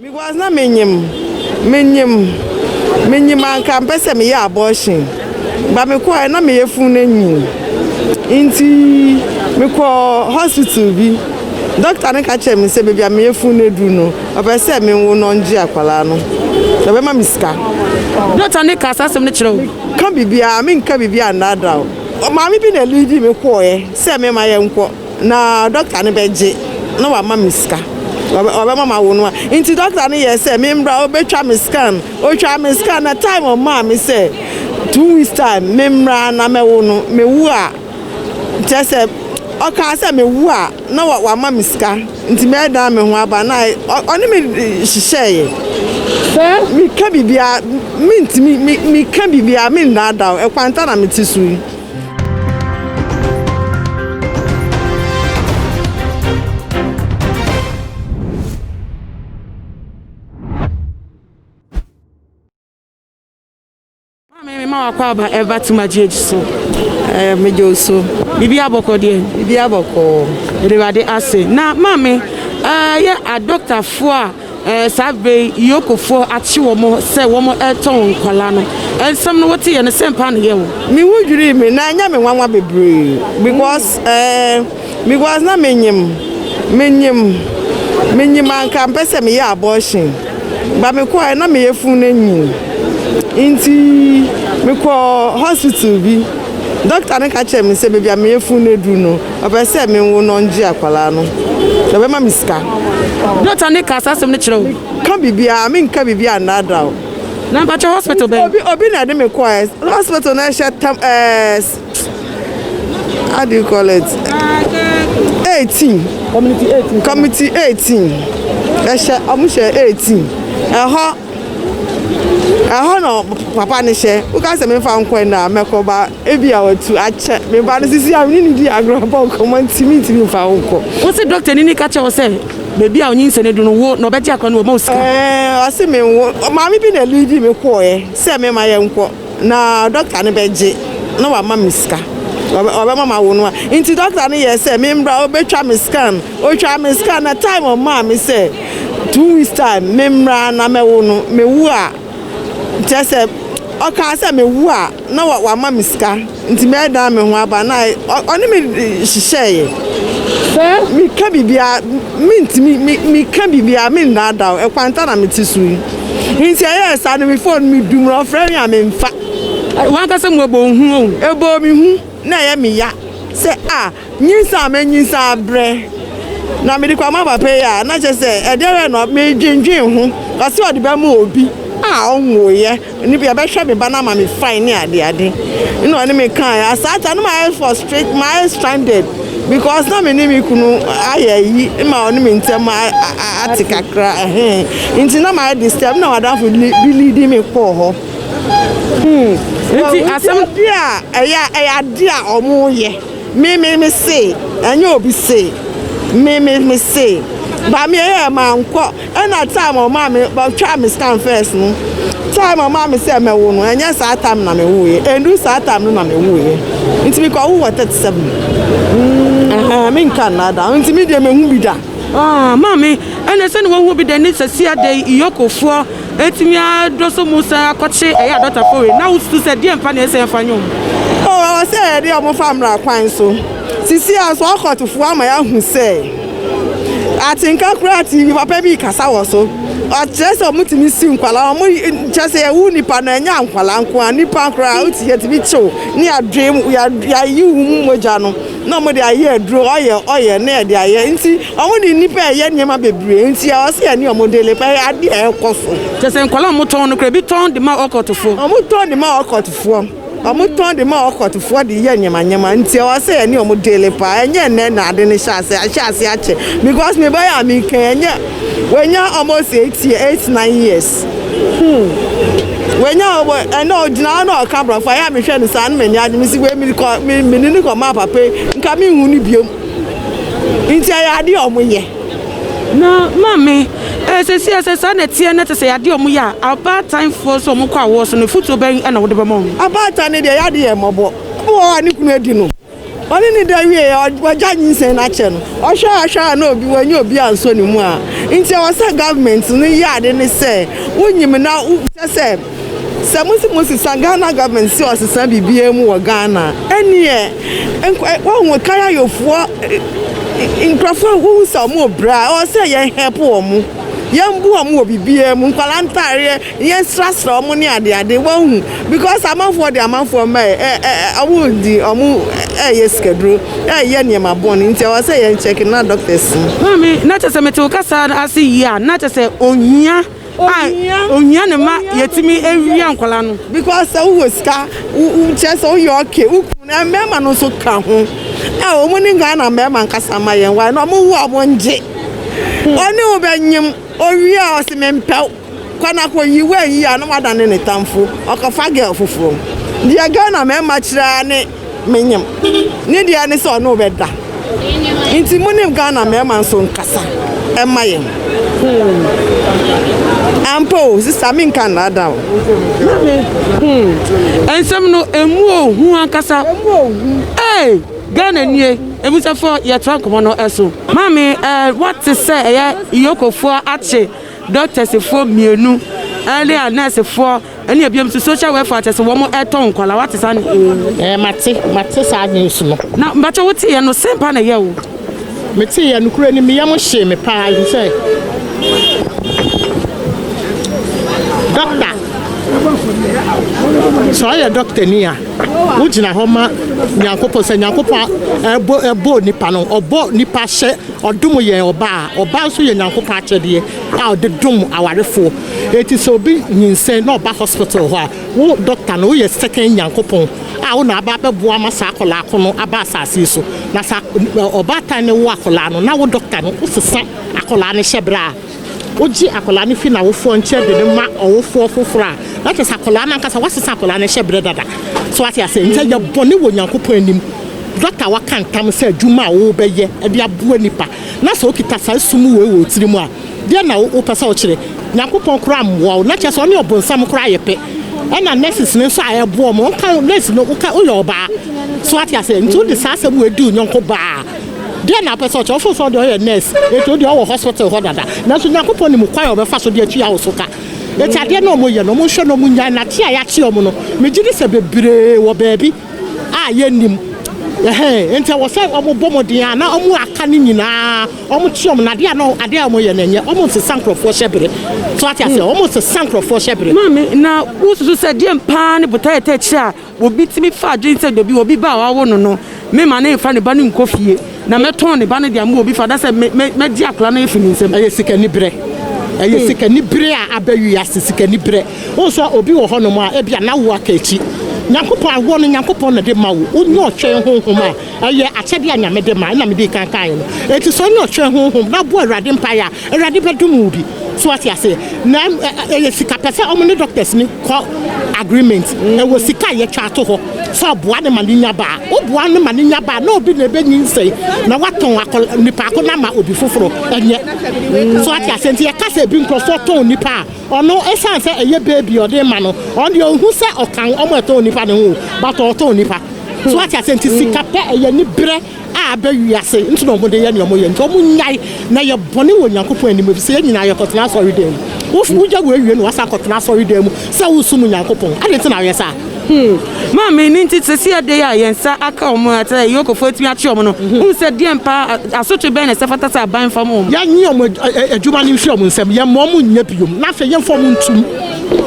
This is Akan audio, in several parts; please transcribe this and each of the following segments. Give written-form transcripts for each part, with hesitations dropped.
Because na menyim, menyim, menyim anka mpɛ sɛ meyɛ abortion. Ba mekɔɛ na meyɛ funu no anyin. Nti mekɔ hospital bi. Doctor no ka kyerɛ me sɛ baabi a meyɛ funu no aduru no, ɔpɛ sɛ menwo no ɔngye akwadaa no. Ɔbɛma me sika. Doctor no ka saa asɛm no kyerɛ wo? Ka biribiara, menka biribiara nnaadaa wo. Maame bi na leadi me kɔɔɛ sɛ mema yɛnkɔ. Na dɔkta no bɛgye na wama me sika. Ɔbɛma mawo no a. Nti dɔkta no yɛɛ sɛ membra ɔbɛtwa me scan. Ɔtwaa me scan na time ɔmaa me sɛ 2 weeks time memmra na mɛwo no. Mewo a, kyerɛ sɛ ɔkaa sɛ mewo a na wama me sika. Nti mɛdan me ho aba na ɔne me hyehyɛeɛ. Sɛ? Meka biribiara, mentumi, meka biribiara, mennaadaa wo. Ɛkwanta na mete so yi. Maame, mema wakɔ aba ɛba Tuma GH so. Ɛɛ, megye wo so. Biribi abɔkɔ deɛ? Biribi abɔkɔ. Awurade ase. Na maame, ɛyɛ adɔktafoɔ a saa bere yi EOCOfoɔ akye wɔn sɛ wɔretɔn nkwadaa no. Nsɛm no wote yɛ no sɛ mpa na yɛ wo? Me ho dwirii me na ɛnyɛ me nwanwa bebree because because na menyim, menyim, menyim anka mpɛ sɛ meyɛ abortion. Ba mekɔɛ na meyɛ funu no anyin. Nti mekɔ hospital bi. Doctor no ka kyerɛ me sɛ baabi a meyɛ funu no aduru no, ɔpɛ sɛ menwo no ɔngye akwadaa no. Ɔbɛma me sika. Doctor no ka saa asɛm no kyerɛ wo? Ka biribiara, menka biribiara nnaadaa wo. Na mpakyɛ hospital bɛn? Obi na ɛde me kɔɛ. Hospital no ɛhyɛ tam ɛɛ how do you call it? 18. Community 18. Community 18. Ɛhyɛ ɔmo hyɛ 18. Ɛhɔ na papa no hyɛ. Woka sɛ memfa nkɔ ɛna a mɛkɔ ba ebi a watu akyɛ. Me ba no sisi a mene ne di agorɔ bɔ nkɔmmɔ nti mentumi mfa wo nkɔ. Wo se doctor ni ni ka kyerɛ wo sɛ baabi a onyinsɛn adu no wo na ɔbɛgye akwadaa no wɔma wo sika? Ɛɛ, ɔse menwo. Maame bi na leadi me kɔɔɛ sɛ mema yɛnkɔ na dɔkta no bɛgye na wama me sika. Ɔbɛma mawo no a. Nti dɔkta no yɛɛ sɛ membra ɔbɛtwa me scan. Ɔtwaa me scan na time ɔmaa me sɛ 2 weeks time memmra na mɛwo no. Mewo a, kyerɛ sɛ ɔkaa sɛ mewo a na wama me sika. Nti mɛdan me ho aba na ɔne me hyehyɛeɛ. Sɛ? Meka biribiara, mentumi, meka biribiara, mennaadaa wo. Ɛkwanta na mete so yi. Nti ɛyɛɛ saa no me phone medum no, ɔfrɛ me a memfa. Wankasa mu ɛbɔ wo hu o. Ɛbɔɔ me hu na ɛyɛ me ya sɛ a nyinsa a manyinsa abrɛ na mede kɔ ama papa yi a na kyerɛ sɛ ɛdeɛ bɛn na medwendwen ho. Ɔse ɔde bɛma obi a ɔnwoeɛ ne bi ɛbɛhwɛ me ba no ama me fine ne adeade. Ɛna ɔne me kaeɛ. Saa time no mayɛ frustrate, mayɛ stranded because na me ne me kunu ayɛ yi ma ɔne me ntɛm ate kakra ɛhɛn. Nti na mayɛ disturb na madamfo bi leadi me kɔɔ hɔ. Nti asɛm Nti a ɛyɛ ade a ɔmo yɛ. Me se ɛnyɛ obi se me se ba me ɛyɛ mankɔ ɛna time ɔmaa me ɔtwaa me scan first no, time ɔmaa me sɛ mɛwo no, ɛnyɛ saa time na mewoeɛ. Ɛndu saa time no na mewoeɛ. Nti mekɔwo wɔ 37. Ɛhɛn, menka nnaadaa. Nti me deɛ mehu bi da. Ah, maame, ɛna sɛ ne wɔhu bi da ne sɛ si ada yi EOCOfoɔ etumi adɔ so mu sɛ akɔkye ɛyɛ adɔtafoɔ wei na wosusu sɛ deɛ mfa na ɛsɛ ɛmfa nyɛ ɔmo. Oh, ɛwɔ sɛ yɛde ɔmo fa mmara kwan so. Sisi a so ɔkɔtofoɔ ama yɛahu sɛ atenka koraa TV papa bi kasa wɔ so. Ɔkyerɛ sɛ ɔmo tumi si nkwalaa, ɔmo kyerɛ sɛ yɛwo nipa no ɛnyɛ nkwalaa nko a, nipa koraa wote yɛtumi kyew ne yɛadwe yɛayi wo mu mogya no na ɔmo de ayɛ aduro ɔyɛ na yɛde ayɛ. Nti ɔmo de nipa ɛyɛ nneɛma bebree nti ɛwɔ sɛ yɛne ɔmo dele pa. Ɛyɛ adeɛ a ɛkɔ so. Kyerɛ sɛ nkwadaa a ɔmo tɔn no koraa ebi tɔn de ma ɔkɔtofoɔ. Ɔmo tɔn de ma ɔkɔtofoɔ. Ɔmo tɔn de ma ɔkɔtofoɔ de yɛ nneɛma nneɛma nti ɛwɔ sɛ yɛne ɔmo dele paa. Ɛnyɛ nnɛ na ade no hyɛ ase, ahyɛ ase akyɛ because me ba yɛ a meka ɛnyɛ wanya almost 8 years, 8, 9 years. Wanya ɔmo ɛnna ɔgyina hɔ na ɔka aborɔfo a ɛyɛ a mehwɛ no saa na m'ani agye. Mesi wei mi kɔ mi ne ne kɔ maa papa yi nka mi nhu ne biom. Nti ɛyɛ adeɛ a ɔmo yɛ. Na maame, ɛsɛ si ɛsɛ saa na ɛteɛ na kyerɛ sɛ yadeɛ a ɔmo yɛ a abaatan-foɔ sɛ ɔmo kɔ awoɔ so no fotuo bɛn ɛna wode bɛma ɔmo? Abaatan no deɛ yɛade yɛ mmɔbɔ. Obi wɔ hɔ a ne kunu adi no. Ɔne no da wie a, wagya nyinsɛn no akyɛ no. Ɔhwɛ a hwɛ a na obi wanya obi ansɔ ne mu a. Nti ɛwɔ sɛ government no yɛ ade ne sɛ wonyim na kyɛ sɛ sɛ mo se mo sesa Ghana government se ɔsesa biribiara mu wɔ Ghana a, ɛneɛ wahu kayayofoɔ nkurɔfoɔ a wohu sɛ wɔn rebrɛ a ɛwɔ sɛ yɛn help wɔn. Yɛn boa wɔn wɔ biribiara mu, nkwadaa ntaareɛ, yɛn srasra wɔn ne adeade wahu because amanfoɔ de amanfoɔ mma ɛ ɛ wɔn di wɔn ɛyɛ sikaduro ɛyɛ nneɛma bɔne nti ɛwɔ sɛ yɛn check na doctors. Maame, na kyerɛ sɛ mete wo kasa ase yie a, na kyerɛ sɛ ohia a ohia ne ma yɛtumi awia nkwadaa no. Because sɛ wowɔ sika, wo kyerɛ sɛ woyɛ okay, wo kunu na mmarima no nso ka ho a wɔn ne Ghana mmarima nkasa ma yɛn wa na wɔn wo a wɔn ngye ɔne wo bɛnyim owie a ɔsi mempɛw kɔ na kɔ yi wo anyi a na wadane ne tamfo ɔkɔfa girl foforɔ. Deɛ Ghana mmarima kyerɛ ne menyim ne deɛ ne sɛ ɔne wo bɛda nti mo ne Ghana mmarima nso nkasa ɛma yɛn ampa o sista menka nnada o. Nsɛm no emu ohu ankasa. Ee, Ghana nie ebusafoɔ yɛtoa nkɔmɔ no ɛso. Maame, wate sɛ ɛyɛ yokofoɔ akye doctorsfoɔ mmienu ɛne a nursefoɔ ɛne ebiom nso social welfare kyɛ sɛ wɔn ɛtɔn nkwalaa, wate saa ne? Mate saa news no. Na mbakyɛ wote yɛ no sɛn pa na ɛyɛ o? Mete yɛ nokura ni meyam hyee me paa sɛ doctor, sɛ ɔyɛ doctor ni a wogyina hɔ ma Nyankopɔn sɛ Nyankopɔn ɛbɔ nipa no, ɔbɔ nipa hyɛ ɔdom yɛn ɔbaa, ɔbaa nso yɛ Nyankopɔn akyɛdeɛ a ɔde dom awarefoɔ. Eti sɛ obi nyinsɛn na ɔba hospital hɔ a, wo doctor no woyɛ second Nyankopɔn a wo na aba abɛboa ma saa akwadaa ko no aba asase yi so. Na sa ɔbaatan ne wo akwadaa no na wo doctor no wosesa akwadaa no hyɛ berɛ a wogye akwadaa no fi n'awofoɔ nkyɛn de ne ma ɔwofoɔ foforɔ a, na kyerɛ sɛ akwadaa no ankasa wasesa akwadaa no hyɛ berɛ dada. So ate ase? Nti ɛyɛ bɔne wɔ Nyankopɔn anim. Doctor waka ntam sɛ adwuma a wobɛyɛ de aboa nipa na sɛ wokita saa sum wei wɔ wo tiri mu a, deɛ na wopɛ sɛ wokyerɛ Nyankopɔn koraa mmoa wo, na kyerɛ sɛ ɔne ɔbonsam koraa yɛ pɛ. Ɛna nurses no nso a ɛboɔ mo nka nurse no woka woyɛ ɔbaa, so ate ase? Nti wode saa asɛm wei di wo nyɔnko baa, deɛ na wopɛ sɛ ɔkyerɛ wofo sɛ ɔde ɔyɛ nurse eti wode ɔwɔ hospital hɔ dada, nanso Nyankopɔn nim kwan a ɔbɛfa so de atua wo so ka. Eti adeɛ na ɔmo yɛ no, ɔmo nhwɛ na ɔmo nyae. Na kye a yɛakye ɔmo no, megye di sɛ bebree wɔ baabi a yɛnnim ɛhɛn, nti ɛwɔ sɛ ɔmo bɔ mmɔden a na ɔmo aka ne nyinaa ɔmo kye ɔmo. Na adeɛ a na adeɛ a ɔmo yɛ no ɛnyɛ ɔmo nsesa nkurɔfoɔ hyɛ bere, so ate aseɛ? Ɔmo nsesa nkurɔfoɔ hyɛ bere. Maame, na wosusu sɛ deɛ paa ne botaeɛ tɛ kyerɛ a obi tumi fa adwene sɛ dobi obi ba a wawo no, mema ne nfa ne ba no nkɔ fie na mɛtɔn ne ba no de ama obi fa da sɛ mɛgye akwadaa no afi ne nsam? Ɛyɛ sikaniberɛ, ɛyɛ sikaniberɛ a aba wiase, sikaniberɛ. Wɔn nso obi wɔ hɔnom a ebi a n'awo aka akyi. Nyankopɔn awoɔ no, Nyankopɔn na de ma wo. Wonyɛ ɔtwɛn honhom a, ɛyɛ akyɛdeɛ a Nyame de ma, ɛna mede kan kaeɛ no. Enti sɛ ɔnyɛ ɔtwɛn honhom na bɔ Awurade mpaeɛ a, Awurade bɛdom wo bi. So ate aseɛ? Na ɛyɛ sika pɛ sɛ ɔmo ne doctors ni kɔ agreement. Ɛwɔ sika a yɛtwa ato hɔ sɛ ɔboa ne ma ne nya baa. Woboa ne ma ne nya baa na obi na ɛbɛnyinsɛn na watɔn akɔ nipa ko na ma obi foforɔ ɛnyɛ. So ate aseɛ? Nti yɛka sɛ ebi nkurɔfoɔ tɔn nipa a, ɔno ɛsiane sɛ ɛyɛ baby ɔde ma no, ɔno deɛ ɔhu sɛ ɔkan ɔmo ɛtɔn nipa ne ho, but ɔtɔn nipa. So ate aseɛ? Nti sika pɛ ɛyɛ ne berɛ a aba wiase nti na ɔmo de yɛ nea ɔmo yɛ. Nti ɔmo nyae na yɛ bɔne wɔ Nyankopɔn anim, efisɛ yɛn nyinaa yɛkɔtena asɔredan mu. Wogya wo awie na wasan kɔtena asɔredan mu sɛ wosom Nyankopɔn. Ade nti na woyɛ saa? Maame, ne nti sɛ si ade a yɛn nsa aka wɔn a sɛ yokofoɔ atumi akye wɔn no, wohu sɛ deɛ mpa asotwe bɛn na ɛsɛ fata sɛ aban fa mu wɔn? Yɛnye wɔn adwuma no mfiri wɔn nsam, yɛmma wɔn nyɛ biom, na afei yɛmfa wɔn ntum.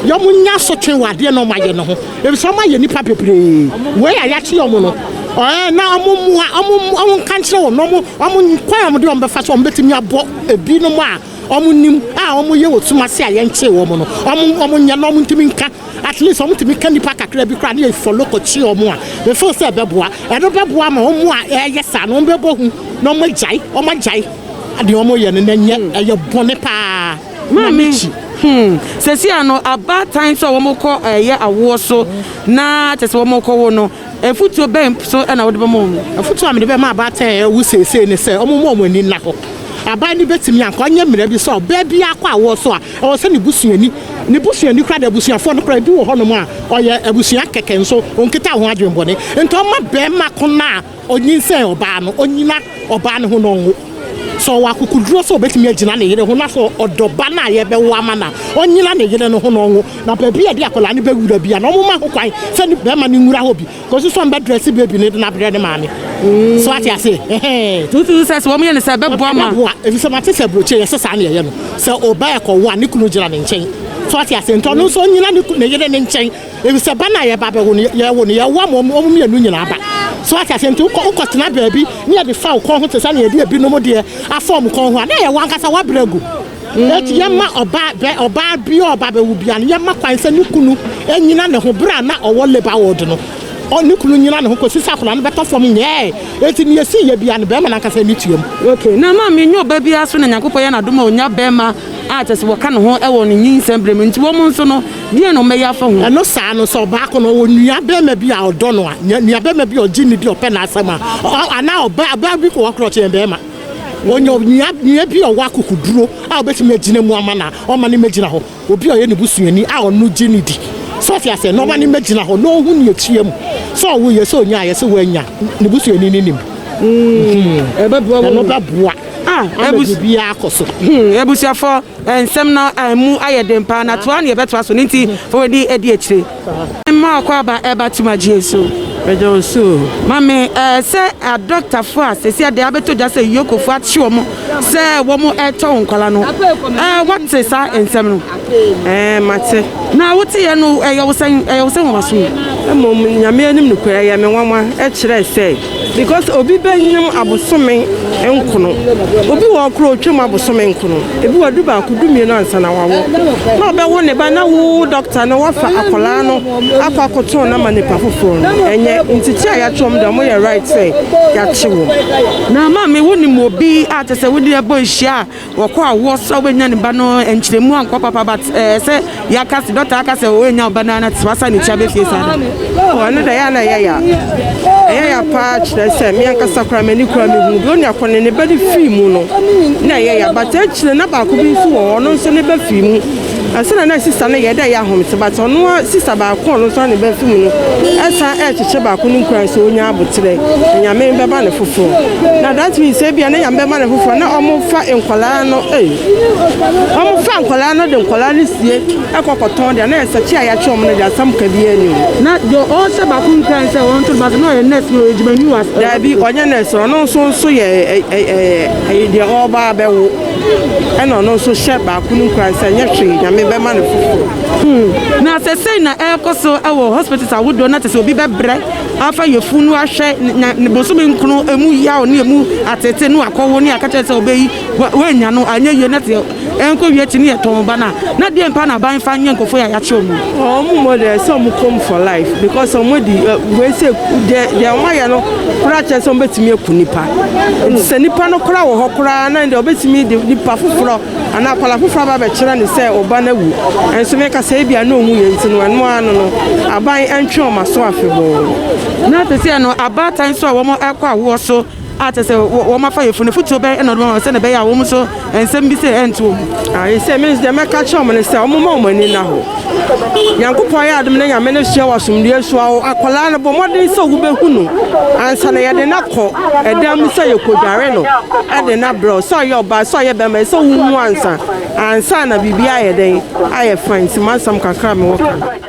Yɛn nya asotwe wɔ adeɛ na wɔn ayɛ no ho, efisɛ wɔn ayɛ nipa bebree. Wei a yɛakye wɔn no, na wɔn mmoa, wɔn nka nkyerɛ wɔn, na wɔn kwan a wɔde wɔn bɛfa so wɔn bɛtumi abɔ ebinom a wɔn nim a wɔn yɛ wɔ sum ase a yɛnkyee wɔn no, wɔn nyɛ na wɔn ntumi nka. At least wɔn tumi ka nipa kakra bi koraa ne yɛ follow kɔkye wɔn a, mefeel sɛ ɛbɛboa. Ɛno bɛboa ma wɔn a ɛyɛ saa no wɔn bɛbɔ hu na wɔn agyae, wɔn agyae deɛ wɔn yɛ no, na ɛnyɛ ɛyɛ bɔne paa. Maame, sɛsi ano abaatan so a wɔn kɔ ɛyɛ awoɔ so na kyɛ sɛ wɔn kɔ wo no, afutuo bɛn so ɛna wɔde bɛma wɔn? Afutuo a mede bɛma abaatan a ɛwu seesei ne sɛ wɔn mu wɔn ani nna hɔ. Aban no bɛtumi anka ɔnyɛ mmerɛ bi sɛ ɔbaa bi akɔ awoɔ so a, ɛwɔ sɛ ne busuani Ne busuani koraa de, abusuafoɔ no koraa, ebi wɔ hɔnom a, ɔyɛ abusua kɛkɛ nso ɔnkita ho adwemmɔne. Nti ɔmma barima ko no a ɔnyinsɛn ɔbaa no, ɔnnyina ɔbaa no ho na ɔnwo. Sɛ ɔwɔ akokoduro sɛ ɔbɛtumi agyina ne yere ho na sɛ ɔdɔ ba no a yɛbɛwo ama no a, ɔnnyina ne yere no ho na ɔnwo. Na baabi a yɛde akwadaa no bɛwura biara no, wɔmma ho kwan sɛ ne barima no nwura hɔ bi kɔsi sɛ ɔmbɛdrɛse baby no de no abrɛ ne maame. So ate aseɛ? Ɛhɛn. Nti wosusu sɛ sɛ wɔyɛ no saa a, ɛbɛboa ma. Ɛbɛboa, efisɛ mate sɛ aburokyire yɛsɛ saa na yɛyɛ no. Sɛ ɔbaa rekɔwo a, ne kunu gyina ne nkyɛn. So ate aseɛ? Nti ɔno nso ɔnnyina ne yere no nkyɛn. Efisɛ ba no a yɛba abɛwo no, yɛwo no, yɛwo ama wɔn mmienu nyinaa ba. So wate aseɛ? Nti wokɔ, wokɔtena baabi na yɛde fa wo kɔn ho te sɛ nea yɛde ebinom deɛ afa wɔn kɔn ho a, na ɛyɛ w'ankasa w'abrɛ agu. Enti yɛmma ɔbaa, bɛ, ɔbaa bi a ɔba abɛwo biara no, yɛmma kwan sɛ ne kunu nnyina ne ho berɛ a na ɔwɔ labour ward no. Ɔ, ne kunu nnyina ne ho kɔsi sɛ akwadaa no bɛtɔ fam nyɛɛ. Enti nea ɛsii yɛ biara no, barima no ankasa ani tua mu. Okay, na maame, nyɛ ɔbaa biara so na Nyankopɔn yɛ no adom a ɔnya barima a kyerɛ sɛ wɔka ne ho wɔ ne nyinsɛn berɛ mu, nti wɔn nso no, deɛn na wɔbɛyɛ afa ho? Ɛno saa no, sɛ ɔbaa ko no, ɔwɔ nuabarima bi a ɔdɔ no a, nuabarima bi a ɔgye no di, ɔpɛ n'asɛm a, ɔ, anaa ɔbaa, ɔbaa bi kɔ hɔ koraa ɔkyɛn barima. Ɔnya nua, nua bi a ɔwɔ akokoduro a ɔbɛtumi agyina mu ama no a, ɔma no mmɛgyina hɔ. Obi a ɔyɛ ne busuani a ɔno gye no di. So ɔte aseɛ? Na ɔma no mmɛgyina hɔ na ɔhu nea ɛteɛ mu. Sɛ ɔwoeɛ, sɛ ɔnyaeɛ, sɛ wannya, ne busuani no nim. Ɛbɛboa Ɛno bɛboa. Ah, ama biribiara akɔ so. Hmm, abusuafo, nsɛm no mu ayɛ den paa, na toa na yɛbɛtoa so no nti, fa w'ani adi akyire. Mma ɔkɔ aba ɛba tumagyeɛ so. Meda wo so o. Mame ɛɛ sɛ adɔktafo a sɛsi adeɛ abɛtɔ dwa sɛ yokofo akye wɔn sɛ wɔn ɛtɔ nkwadaa no ɛɛ wate saa nsɛm no. Ɛɛ mate. Na wote yɛ no ɛyɛ wo sɛn ɛyɛ wo sɛn wɔ w'asom. Mmom Nyame anim nokorɛ ɛyɛ me nwanwa ɛkyerɛ sɛ Because obi bɛnyem abosome nkono. Obi wɔ hɔ koraa otwam abosome nkono. Ebi wɔ du baako, du mmienu ansa na wawo. Na ɔbɛwo ne ba na wo doctor no wafa akwadaa no akɔ akɔtɔn no ama nipa foforɔ no. Ɛnyɛ nti kye a yɛakye wɔn deɛ wɔyɛ right sɛ yɛakye wɔn. Na maame wonim obi a kyɛ sɛ wode ɛbɔ nhyia a Wɔkɔ awoɔ so a wobɛnya ne ba no nkyerɛmu ankɔ papa but ɛɛ sɛ yɛaka sɛ dɔkta aka sɛ ɔnya ɔba no na wasa ne ti abɛfie saa da. Oh, ɛno da yɛ a na ɛyɛ ya. Ɛyɛ ya paa kyerɛ sɛ me ankasa koraa m'ani koraa mehu bi onua kɔ ne ne ba no fii mu no na ɛyɛ ya but akyire na baako bi nso wɔ hɔ ɔno nso ne ba fii mu. Ansa na na sista no yɛ dɛ ɛyɛ ahomete but ɔno a sista baako a ɔno nso ne ba fi mu no ɛsan ɛrekyekyɛ baako no nkuran sɛ ɔnya aboterɛ na Nyame bɛma no foforɔ na that means sɛ ebia na Nyame bɛma no foforɔ na ɔmo fa nkwadaa no ei ɔmo fa nkwadaa no de nkwadaa no sie ɛkɔ kɔtɔn deɛ na ɛsɛ kye a yɛakye ɔmo no deɛ asɛm ka biara ni ho. Na deɛ ɔrehyɛ baako nkuran sɛ ɔnto ne ba so na ɔyɛ nurse na ɔyɛ adwumani wɔ as. Daabi ɔnyɛ nurse ɔno nso nso yɛ ɛ ɛ deɛ ɔreba abɛwo. Ɛna ɔno nso hyɛ baako no nkuran sɛ nyɛ hwee Nyame bɛma no foforɔ. Hmm, na sɛ sei na ɛrekɔ so wɔ hospitals ahodoɔ na kyerɛ sɛ obi bɛbrɛ afa yafunu ahwɛ na ne bosome nkono emu yaw ne emu atete no akɔwo ne aka kyerɛ sɛ ɔbɛyi woannya no anyɛ yie na sɛ ɛnkɔ wie akyi ne yɛtɔn ba no a na deɛ mpa na aban fa nyɛ nkurɔfoɔ yɛ a yɛakye wɔn. Wɔn mmɔ deɛ sɛ wɔn kɔm for life because wɔn di wei sɛ deɛ deɛ wɔn ayɛ no koraa kyerɛ sɛ wɔn bɛtumi aku nipa nti sɛ nipa no koraa wɔ hɔ koraa na deɛ wɔbɛtumi de nipa foforɔ anaa akwadaa foforɔ aba abɛkyerɛ no sɛ ɔba no awu nso meka sɛ ebi a na ɔnwu yɛ nti no ɛno ara no no aban ɛntwe wɔn aso afebɔɔ. Na sɛsɛ no abaatan nso a wɔn ɛkɔ awoɔ so a kyerɛ sɛ wɔn afa yafunu no afotuo bɛn na ɔde ma wɔn sɛdeɛ ɛbɛyɛ a wɔn nso nsɛm bi sɛ ɛnto wɔn. Ayi sɛ me deɛ mɛka kyerɛ wɔn ne sɛ wɔn mma wɔn ani nna hɔ. Nyankopɔn ayɛ adom na Nyame no hyia wɔ asomdwoeɛ so a akwadaa no bɔ mmɔden sɛ wobɛhu no ansa na yɛde no akɔ ɛdan mu sɛ yɛkɔdware no ɛde no abrɛ wo sɛ ɔyɛ ɔbaa sɛ ɔyɛ bɛrima sɛ wohu ansa ansa na biribi ayɛ dɛn ayɛ fine nti m'asɛm kakra a mewɔ ka.